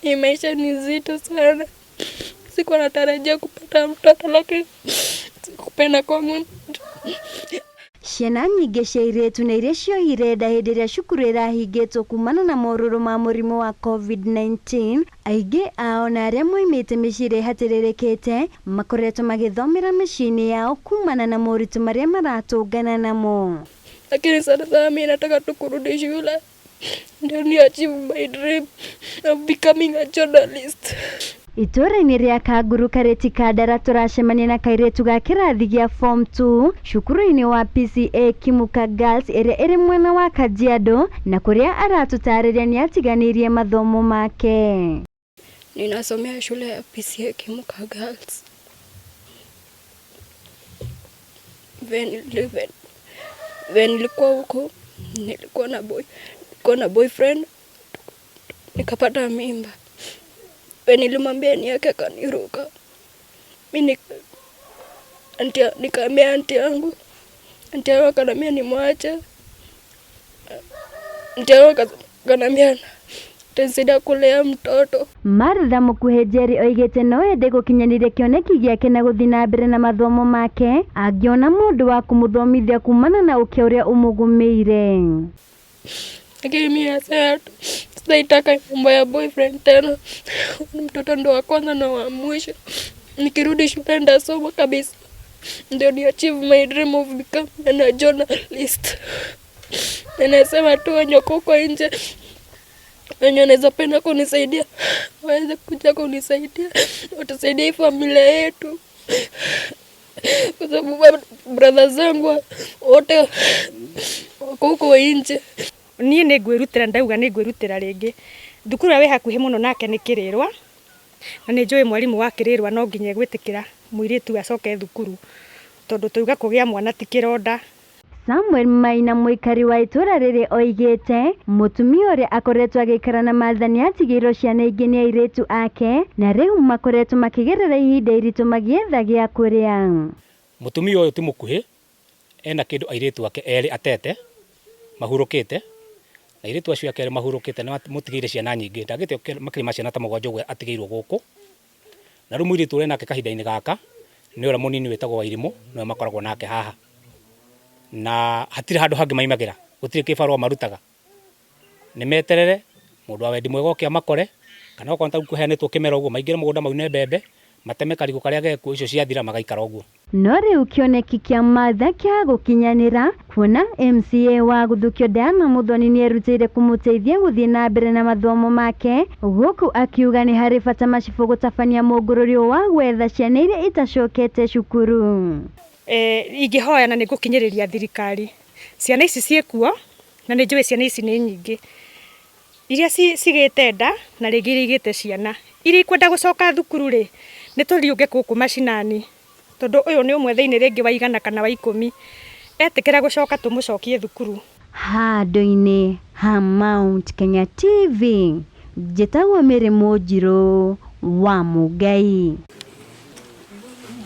Hii maisha ni nzito sana. Sikuwa natarajia kupata mtoto lakini sikupenda kwangu. Ciana nyingĩ cia airĩtu na iria ciohire nda hĩndĩ ĩrĩa cukuru ĩrahingĩtwo kumana na morũrũ ma mũrimũ wa COVID-19, aingĩ ao na arĩa moimĩte mĩciĩ ĩrĩa ĩhatĩrĩrĩkĩte makoretwo magĩthomera mĩciĩ-inĩ yao kumana na moritũ marĩa maratũngana namo. Lakini sana sana mimi nataka tu kurudi shule ndio ni achieve my dream of becoming a journalist. Itũũra-inĩ rĩa Kanguru Karĩti Kandara tũracemania na kairĩtu ga kĩrathi gĩa form 2 cukuru-inĩ wa PCEA Kimuka Girls ĩrĩa ĩrĩ mwena wa Kajiado na kũrĩa aratũtarĩria nĩ atiganĩirie mathomo make. Ninasomea shule ya PCEA Kimuka Girls. When nilikuwa huko nilikuwa na boyfriend, nikapata mimba. When nilimwambia niweke akaniruka. Mimi nikaambia auntie yangu, auntie yangu akaniambia nimwache. Auntie yangu akaniambia atanisaidia kulea mtoto. Martha Mũkuhĩ Njeri oigĩte no ende gũkinyanĩria kĩoneki gĩake na gũthiĩ na mbere na mathomo make angĩona mũndũ wa kũmũthomithia kumana na ũkĩa ũrĩa ũmũgũmĩire. Lakini mimi nasema sitaitaka mambo ya boyfriend tena. Mtoto ndo wa kwanza na wa mwisho. Nikirudi shule nitasoma kabisa ndio ni achieve my dream of becoming a journalist. Na nasema tu wenye wako huko nje, wenye wanaweza penda kunisaidia waweze kuja kunisaidia, watusaidie hii familia yetu, kwa sababu brother zangu wote wako huko nje. Niĩ nĩ ngwĩrutĩra, ndauga nĩ ngwĩrutĩra rĩngĩ. Thukuru ũrĩa wĩ hakuhĩ mũno nake nĩ Kĩrĩrwa, na nĩ njũĩ mwarimũ wa Kĩrĩrwa no nginya egwĩtĩkĩra mũirĩtu acoke thukuru, tondũ tauga kũgĩa mwana ti kĩronda. Samuel Maina mũikari wa itũũra rĩrĩ oigĩte mũtumia ũrĩa akoretwo agĩikara na Martha nĩ atigĩirwo ciana ingĩ nĩ airĩtu ake na rĩu makoretwo makĩgerera ihinda iritũ magĩetha gĩa kũrĩa. Mũtumia ũyũ ti mũkuhĩ, ena kĩndũ airĩtu ake erĩ atete mahurũkĩte, na airĩtu acio ake erĩ mahurũkĩte nĩ mũtigĩire ciana nyingĩ, ndangĩte makĩria ma ciana ta mũgwanja ũguo atigĩirwo gũkũ. Na rĩu mũirĩtu ũrĩa nake kahinda-inĩ gaka nĩ ũrĩa mũnini wĩtagwo Wairimũ, nĩwe makoragwo nake haha. Na hatirĩ handũ hangĩ maimagĩra, gũtirĩ kĩbarũa marutaga. Nĩ meterere mũndũ wa wendi mwega oke amakore, kana okorwo ta kũheanĩtwo kĩmera ũguo maingĩre mũgũnda maune mbembe, mateme karigũ karĩa gekuo, icio ciathira magaikara ũguo. No rĩu kĩoneki kĩa Martha kĩa gũkinyanĩra kuona MCA wa Gũthukio Diana Muthoni nĩerutĩire kũmũteithia gũthiĩ na mbere na mathomo make, gũkũ akiuga nĩ harĩ bata macibũ gũtabania mũngũrũrio wa gwetha ciana iria itacokete cukuru. Ingĩhoya na nĩ ngũkinyĩrĩria thirikari, ciana ici ciĩkuo na nĩ njũĩ ciana ici nĩ nyingĩ iria cigĩte nda na rĩngĩ iria igĩte ciana, iria ikwenda gũcoka thukuru rĩ, nĩ tũriũke gũkũ macinani, tondũ ũyũ nĩ ũmwe thĩinĩ rĩngĩ wa 100 kana wa 10, etĩkĩra gũcoka tũmũcokie thukuru. Handũ-inĩ ha Mount Kenya TV, njĩtagwo Mary Mũnjirũ wa Mũngai.